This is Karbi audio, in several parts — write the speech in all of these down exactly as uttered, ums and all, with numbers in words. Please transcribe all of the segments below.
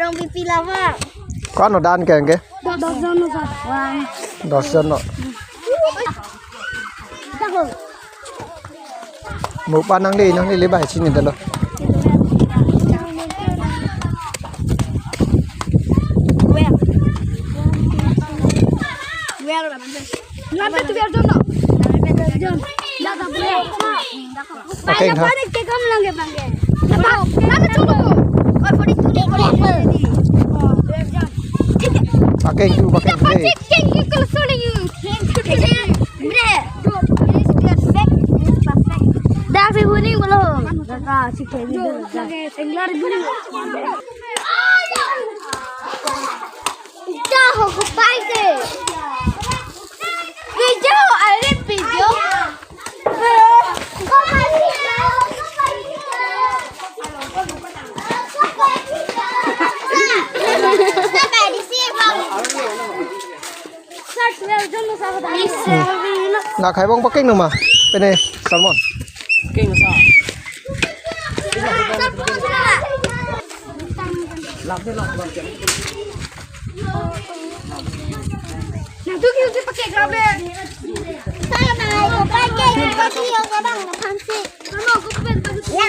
Nang pipi lava. Ko-an lo dan ke, ke? Dos jon lo, sir. One. Dos jon lo. Double. Mo pa nang le, nang le le bai chini dalo. Where? Where? Lapen tu biar jono. Lapen tu biar jono. Lapen tu biar jono. Okay, ha. Panik ke kam lang ke bang ke. Lapen, lapen jono. Or forty-two ni, forty-two ni. Okay, tu pakai. Pakai ke kau sulit. Bre. It is perfect. It is perfect. Dak si huni belum. Dak si huni belum. Dah aku pakai. Video, ada video. Sampai di sini, Bang. Nang khai bong pakai nama? Pene salmon. Pakai sa.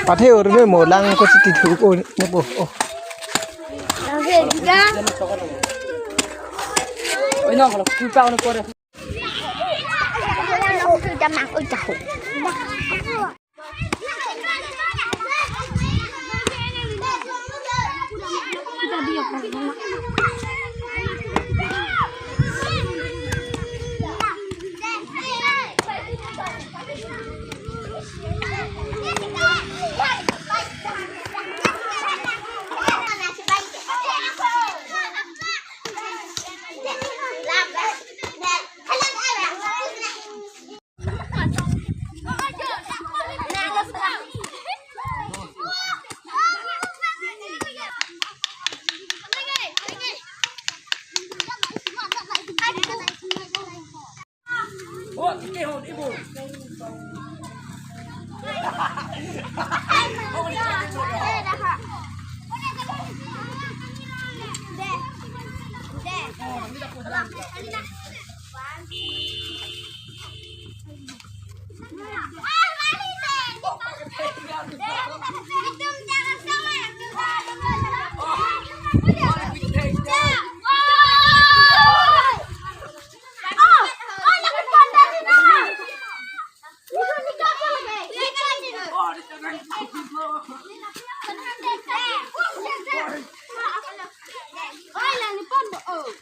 Pathe ur me mo lang ko si tithu ko ne po. Oh. Oi, nang kalau kita orang kuat.